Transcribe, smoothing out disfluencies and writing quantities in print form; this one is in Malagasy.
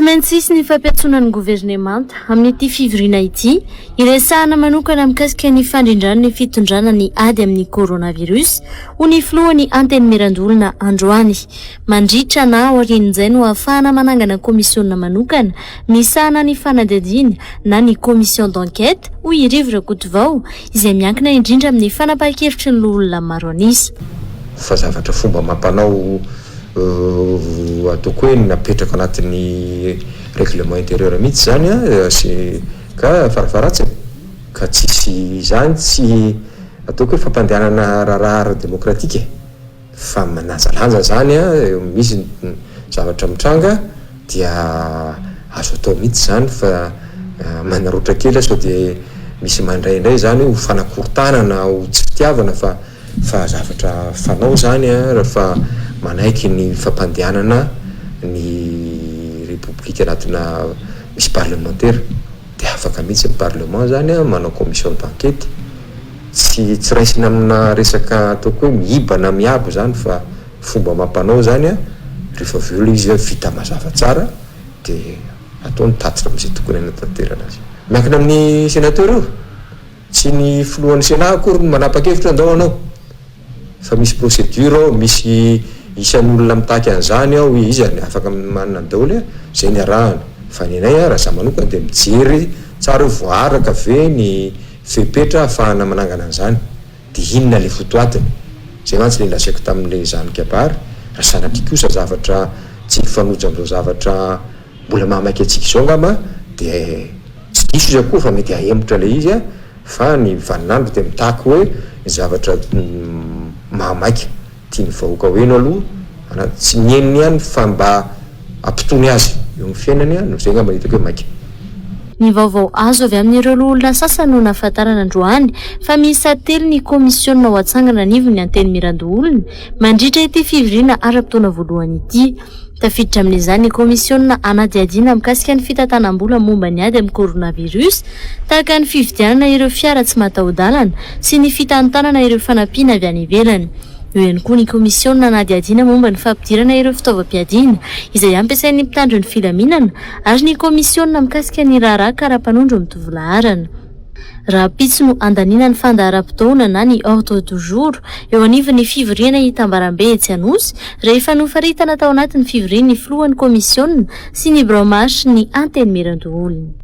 Tsy maintsy hisy ny fampiantsoana ny governemanta amin'ity fivoriana ity hiresahana manokana mikasika ny fandrindran'ny fitondrana ny ady amin'ny coronavirus, hoy ny filohan'ny Antenimierandoholona androany. Mandritra na aorian'izay no ahafahana manangana kaomisionina manokana misahana ny fanadihadiana na ny commission d'enquête, hoy i Rivo Rakotovao, izay miankina indrindra amin'ny fanapahan-kevitry ny loholona maro an'isa. Fa zavatra fomba amam-panao ataoko hoe napetraka anatin'ny règlement intérieur mihitsy izany an, sy ka farafaharatsiny ka tsisy izany tsy ataoko hoe fampandehanana raharaha ara-demokratika e! Fa mandanjalanja izany an, misy ny zavatra mitranga dia azo atao mihitsy izany fa manaroatra kely aho sao dia misy mandray indray izany ho fanakorontanana, ho tsy fitiavana fa fa zavatra fanao izany an rehefa manaiky ny fampandehanana ny repoblika anatina misy parlemantera dia afaka mihitsy ny parlement izany an manao commission d'enquete. Tsy tsy raisina amina resaka ataoko hoe miiba na miabo izany fa fomba amam-panao izany an, rehefa avy eo ilay izy vita mazava tsara dia atao ny tatitra amin'izay tokony hanatanterana azy. Miankina amin'ny sénateur io, tsy ny filohan'ny sénat akory no manapa-kevitra hoe andao hanao fa misy procédure ao, misy isan'olona mitaky an'izany ao, iza ny afaka manana daholo an, izay ny arahana. Fa ny anay an, raha izaho manokana dia mijery tsara hoe voaaraka ve ny Fepetra ahafahana manangana an'izany dia inona ilay votoatiny? Izay mantsy ilay lazaiko tamin'ilay izaho nikabary, raha sanatria kosa zavatra tsy mifanojo amin'izao zavatra mbola mahamaika antsika izao angamba dia tsy diso izy akory fa mety hahemotra ilay izy fa ny vaninandro dia mitaky hoe ny zavatra mahamaika. Tian'ny vahoaka ho heno aloha, ana tsy ny henony ihany fa mba hampitony azy eo amin'ny fiainany no izay angamba no hitako hoe maika. Ny vaovao azo avy amin'ireo loholona sasany no nahafantarana androany fa miisa telo ny kaomisionina ho atsangana anivon'ny Antenimierandoholona mandritra ity fivoriana ara-potoana voalohany ity. Tafiditra amin'izany ny kaomisionina hanadihadiana mikasika ny fitantanam-bola momba ny ady amin'ny coronavirus, tahaka ny fividianana ireo fiara tsy mataho-dalana sy ny fitantanana ireo fanampiana avy any ivelany. Eo ihany koa ny kaomisionina hanadihadiana momba ny fampidirana ireo fitaovam-piadiana izay ampiasain'ny mpitandro ny filaminana ary ny kaomisionina mikasika ny raharaha kara-panondro mitovy laharana. Rahampitso no handaniana ny fandaharam-potoana na ny ordre du jour eo anivon'ny fivoriana hitambarambe etsy Anosy rehefa nofaritana tao anatin'ny fivorian'ny filohan'ny kaomisionina sy ny birao maharitry ny Antenimierandoholona.